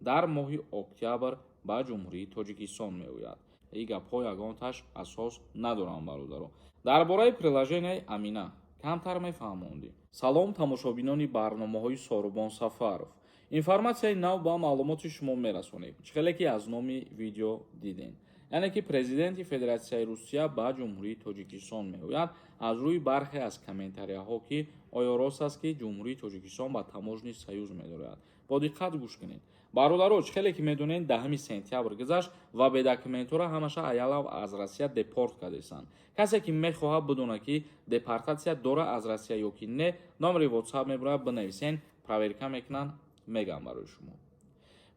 Дар моҳи октябр ба Ҷумҳурии Тоҷикистон меояд. Ин гапҳо ягонташ асос надоранд, бародаро. Дар бораи приложенияи Амина камтар мефаҳмондӣ. Салом, тамошобинони барномаҳои Сорубон Сафаров. Информатсияи нав ба маълумоти шумо мерасонем. Чӣ хеле ки аз номи видео дидем, яъне ки президенти Федератсияи Русия ба Ҷумҳурии Тоҷикистон меояд. Аз рӯи бархе аз комментарияҳо, ки оё рост аст, ки Ҷумҳурии Тоҷикистон ба Таможенный союз медорад, бо диққат гӯш кунед, бародаро. Чӣ хеле ки медонед, 10 сентябр гузашт ва бедокументора ҳамаша аялав аз Россия депорт кардесанд. Касе ки мехоҳад бидонад, ки депортатсия дора аз Россия ё ки не, номери WhatsApp мебурад, бинависен, проверка мекунанд, мегӯям барои шумо.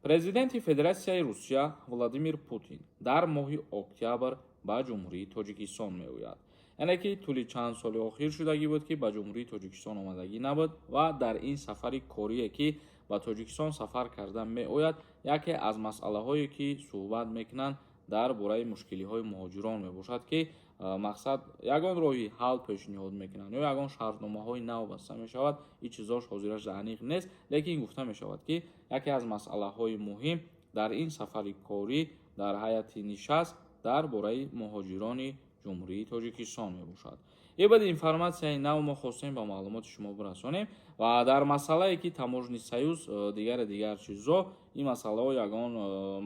Президенти Федератсияи Русия Владимир Путин дар моҳи октябр ба Ҷумҳурии Тоҷикистон меояд. Яъне ки тӯли чанд соли охир шудагӣ буд, ки ба Ҷумҳурии Тоҷикистон омадагӣ набуд, ва дар ин сафари корие, ки ба Тоҷикистон сафар карда меояд, яке аз масъалаҳое, ки суҳбат мекунанд, дар бораи мушкилиҳои муҳоҷирон мебошад, ки мақсад ягон роҳи ҳал пешниҳод мекунанд ё ягон шартномаҳои нав баста мешавад. Ин чизош ҳозираш аниқ нест, лекин гуфта мешавад, ки яке аз масъалаҳои муҳим дар ин сафари корӣ дар ҳайати нишаст дар бораи муҳоҷирони Ҷумҳурии Тоҷикистон мебошад. Ин баъди информатсияи нав мо хостем ба маълумоти шумо бирасонем. Ва дар масъалае, ки Таможенный союз, дигаре дигар чизо, ин масъалаҳо ягон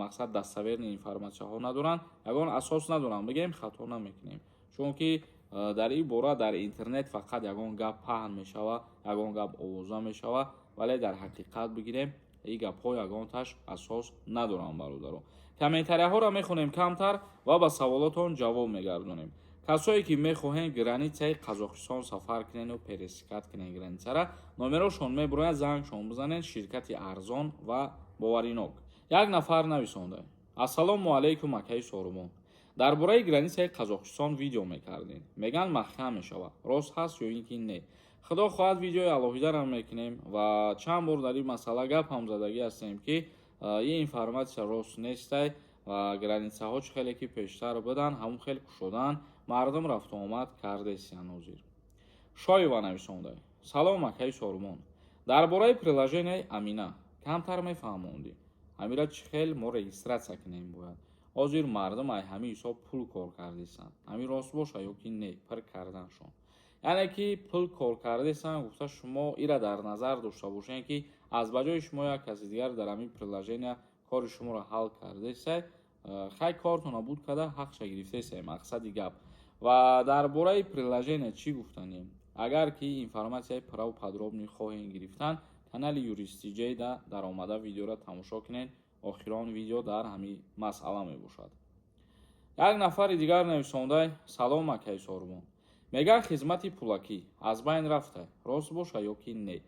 мақсад достоверный информатсияҳо надоранд, ягон асос надоранд, бигем, хато намекунем, чунки дар ин бора дар интернет фақат ягон гап паҳн мешава, ягон гап овоза мешава, вале дар ҳақиқат бигирем, ин гапҳо ягонташ асос надоранд, бародаро. Комментарияҳоро мехонем камтар ва ба саволотон ҷавоб мегардонем. Касое ки мехоҳем границаи Қазоқистон сафар кунену пересекать кунен границара, номерошон мебурояд, зангшон бизанед. Ширкати арзон ва боваринок. Як нафар нависонда: «Ассалому алайкум, акаи Сорубон, дар бораи границаи Қазоқистон видео мекардем, меган маҳкам мешавад, рост ҳаст ё ин ки не?» Худо хоҳад, видеои алоҳидарам мекунем ва чанд бор дар ин масъала гап ҳам задагӣ ҳастем, ки ин информатсия рост нестай ва границаҳо чӣ хеле ки пештар буданд, ҳамон хел кушодаанд, мардум рафтуомад кардесиян ҳозир. Шоева нависонда: «Салом, акаи Сорумон, дар бораи приложенияи Амина камтар мефаҳмондӣ, ҳамира чӣ хел мо регистрация кунем бояд? Ҳозир мардум ай ҳамин ҳисоб пул кор кардесанд, ҳамин рост боша ё ки не?» Пир карданшон, яъне ки пул кор кардесанд гуфта, шумо ира дар назар дошта бошед, ки аз ба ҷои шумо як каси дигар дар ҳамин приложения кори шуморо ҳал кардесай, хай, кортона буд карда, ҳақша гирифтесай, мақсади гап. Ва дар бораи приложения чӣ гуфтанем? Агар ки информатсияи пурраву подробный хоҳем гирифтан, канали Юристиҷейда даромада видеоро тамошо кунед. Охирон видео дар ҳамин масъала мебошад. Як нафари дигар нависондай: «Салом, акаи Сорубон, мегӯяд, хизмати пулакӣ аз байн рафта, рост боша ё ки не?»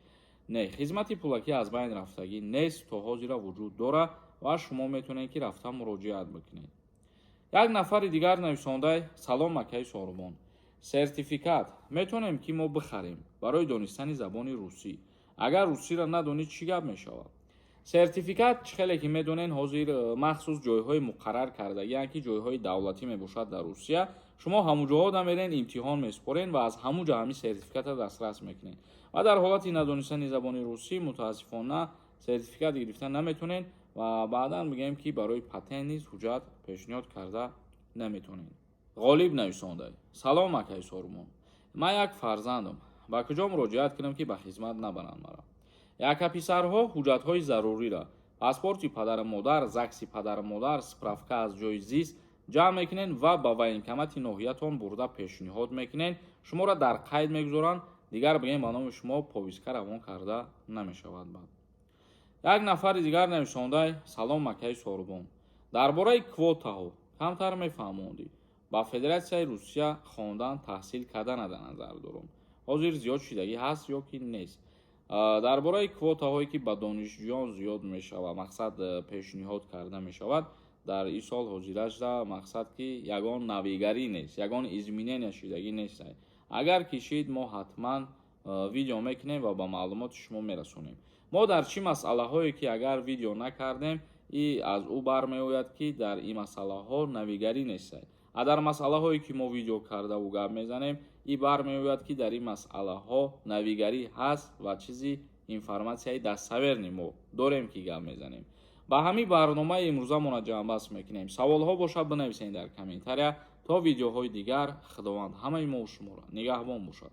Не, хизмати пулакӣ аз байн рафтагӣ нест, то ҳозира вуҷуд дорад ва шумо метавонед, ки рафта муроҷиат бикунед. Як нафари дигар нависондай: «Салом, акаи Сорубон, сертификат метавонем, ки мо бихарем барои донистани забони русӣ? Агар русиро надонӣ, чӣ гап мешавад?» Сертификат, чӣ хеле ки медонед, ҳозир махсус ҷойҳои муқаррар кардагианд, ки ҷойҳои давлатӣ мебошад дар Русия. Шумо ҳамун ҷоҳо дамерен, имтиҳон месупорен ва аз ҳамун ҷо ҳамин сертификатро дастрас мекунед. Ва дар ҳолати надонистани забони русӣ, мутаассифона, сертификат гирифта наметонед ва баъдан мегӯем, ки барои патент низ ҳуҷҷат пешниҳод карда наметонед. Ғолиб нависонда: «Салом, акаи Сорумон, ман як фарзандам, ба куҷо муроҷиат кунам, ки ба хизмат набаранд мара? Яка писарҳо ҳуҷҷатҳои зарурира, паспорти падару модар, ЗАГСи падару модар, справка аз ҷои зист ҷамъ мекунед ва ба военкомати ноҳиятон бурда пешниҳод мекунед. Шуморо дар қайд мегузоранд, дигар бигем, ба номи шумо повестка равон карда намешавад.» Баъд як нафари дигар нависондай: «Салом, акаи Сорубон, дар бораи квотаҳо камтар мефаҳмондӣ? Ба Федератсияи Русия хондан, таҳсил кардана дар назар дорам, ҳозир зиёд шидагӣ ҳаст ё ки нест?» Дар бораи квотаҳое, ки ба донишҷӯён зиёд мешавад, мақсад пешниҳод карда мешавад, дар ин сол ҳозирашда, мақсад ки ягон навигарӣ нест, ягон изменения шидагӣ нест. Агар кишид, мо ҳатман видео мекунем ва ба маълумоти шумо мерасонем. Мо дар чӣ масъалаҳое ки агар видео накардем, и аз ӯ бармеояд, ки дар ин масъалаҳо навигарӣ нест. А дар масъалаҳое ки мо видео кардаву гап мезанем, и бармеояд, ки дар ин масъалаҳо навигарӣ ҳаст ва чизи информатсияи достоверный мо дорем, ки гап мезанем. Ба ҳамин барномаи имрӯзамона ҷамъбаст мекунем. Саволҳо бошад, бинависед дар комментария. То видеоҳои дигар, Худованд ҳамаи мо шуморо нигаҳбон бошад.